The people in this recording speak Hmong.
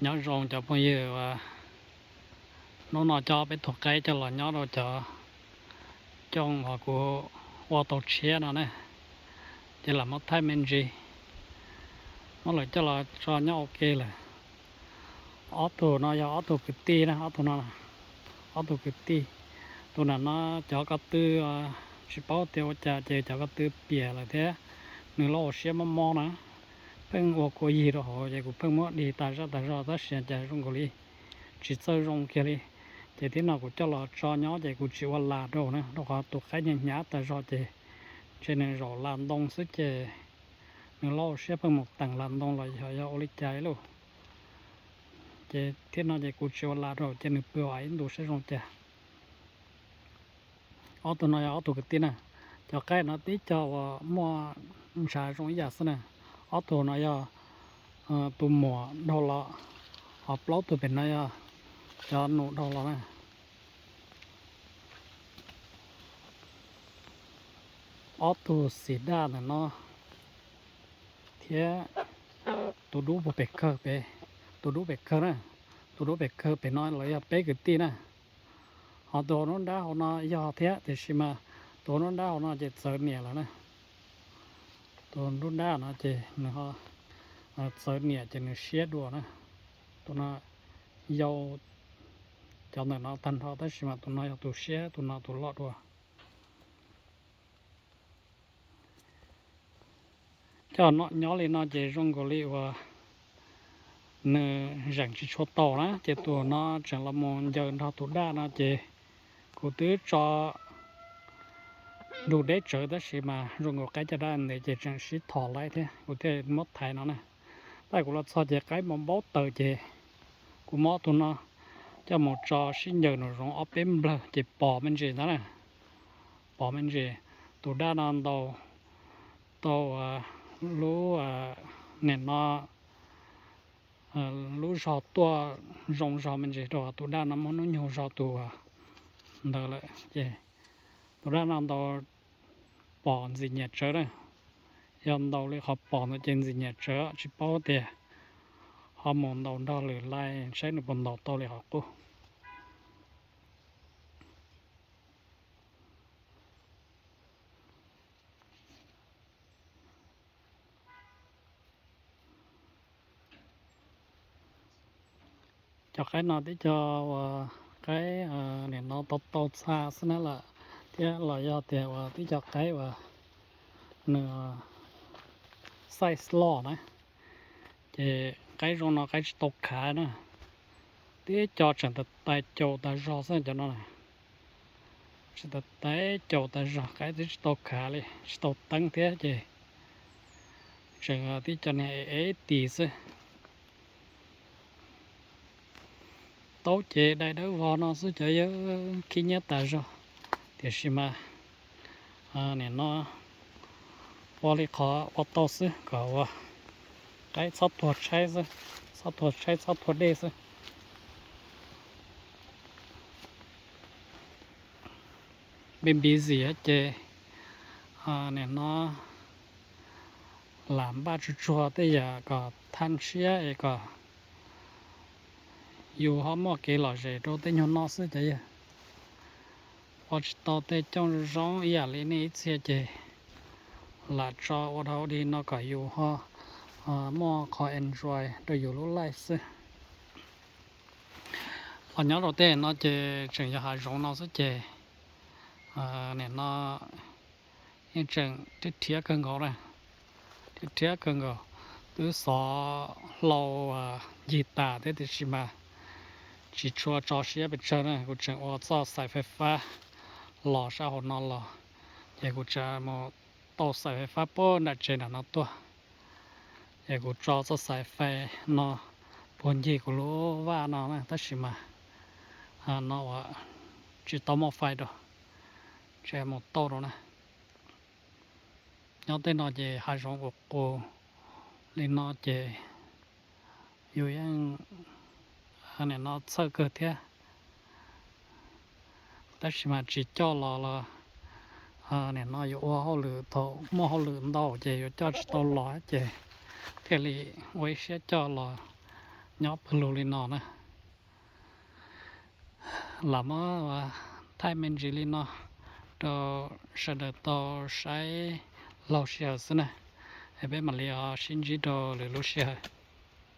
Nyob zoo cov phooj ywg, hnub no coj peb tug qaib coj los nyob rau cov cooj uas kuv ua tau tshiab no ne, ces lam muab thaij me ntsis, muab lawv coj los tso nyob ua ke lawm. Ob tug no yog ob tug kwv tij na, ob tug no, ob tug kwv tij. Tus nram no cov ko tw tsis paub tias ua cas ces cov ko tw piam lawm thiab, nws loj ua siab mob mob na, pheej ua kua yig rau hauv ces kuv pheej muab dig tas zaj tas zog tab sis cas zoo nkaus li tsis txawj zoo kiag li. Ces thiab no kuv coj los tso nyob ces kuv tsis ua las rau na, rau qhov tus qaib hnyav hnyav tas zog ces ntshe nws zaum las ntoo xwb ces nws loj ua siab pheej mus teem las ntoo los yog ua li cas li lauj. Ces thiab no ces kuv tsis ua las rau ces nws pw ua ib ntus saib zoo cas. Ob tug no yog ob tug kwv tij na. Cov qaib no tib co uas muaj ntshav zoo ib yam xwb na. Ob tug no yog tus muam dhau los, ho plaub tug pem no yog cov nus dhau los na. Ob tug xim daj ntawm no thiab tus dub puag pem kawg pem, tus dub pem kawg na, tus dub pem kawg pem no los yog peb kwv tij na. Ho tus hauv nruab nrab hauv no yog thiab tiam sis mas tus hauv nruab nrab hauv no ces txawv niam lawm na. Tus nruab nrab no ces nws ho txawv niam ces nws siab dua na. Tus no yau cov ntawm no tag nrho tab sis mas tus no yog tus siab, tus no tus loj dua. Coj nyob li no ces zoo nkaus li uas nws zeem tsis tshua tau na, ces tus no tseem los mus ncaws nrog tus daj no ces kuv twb tso nrug deb tsawv tab sis mas zoo nkaus qaib caj dab ntev ces tseem sib thom laib thiab kuv thiaj muab thaiv no na. Tab kuv los txog ces qaib mus npaub taws ces kuv muab tus no coj mus tso sib ncaws nraum zoov ob peb nplawg ces pom me ntsis ntag na. Pom me ntsis, tus daj no ntaus tau lub, nim no lub zog tuaj zoo zog me ntsis rau tus daj no muab hnub nyoog zog tus ntawd lawm ces tus daj no ntaus pom ntxim nyiam tsawv na. Yog ntaus li qhov pom ntawd ces ntxim nyiam tsawv tsis paub tias ho mus ntaus nrog lwm lais saib nws puas ntaus tau li qhov qub. Cov qaib no tib co uas qaib nim no tau tau txha xwb na lawm, thiab los yog tias uas tib co qaib uas nws size loj na, ces qaib zoo no qaib tsis tau khav na. Tib co tseem tais caus tas zog xwb cov no. Tseem tais caus tas zog, qaib twb tsis tau khav li, tsis tau teeb thiab ces tseem tib co niag ev tis xwb. Taub ces dai dawb vog no xwb cov yawg, khib nyiab tas zog. Tiam sis mas nim no ua li qhov ua tau xwb kom ua qaib txhob tuag tshaib xwb, txhob tuag tshaib txhob tuag dej xwb. Npib npib zim ces nim no lam npaj tsuag tsuag tej yam kom thaj ntshiab es kom yus ho muaj kev lom zem rau tej nyuag no xwb cov yawg. Ua tsis tau tej cooj zoo zoo ib yam li nej ib txhia ces lam tso ua dhau di no kom yus ho muaj qhov enjoy rau yus lub life xwb. Los nyob rau tej no ces tseem yog hav zoov no xwb ces nim no yeej tseem rhiab rhiab kawg nkaus na, rhiab rhiab kawg nkaus. Twb xov hlau ncig tas thiab tiam sis mas tsis tshua tso siab pes tsawg na, kuv tseem ua txoj xaim fais fab los sab hauv no los, ces kuv tseem mus tau xaim fais fab puag nram tsev nram no tuaj. Ces kuv tso txoj xaim fais no puag ncig kuv lub vaj no na, tab sis mas no ua tsis tau muaj fais rau, tsis mus tau rau na. Nyob tej no ces hav zoov qus qus li no ces yus yeej nim no txhawj kawg thiab, tab sis mas tsis coj los los nim no yuav ua hauj lwm, thaum muaj hauj lwm ntau ces yuav coj tsis tau los ces thiaj li ua ib siab coj los nyob pawg lug li no na. Los muab thaij me ntsis li no rau sawv daws tau saib laug sij hawm xwb na. Es peb mam li ho sib ntsib rau lwm lub sij hawm.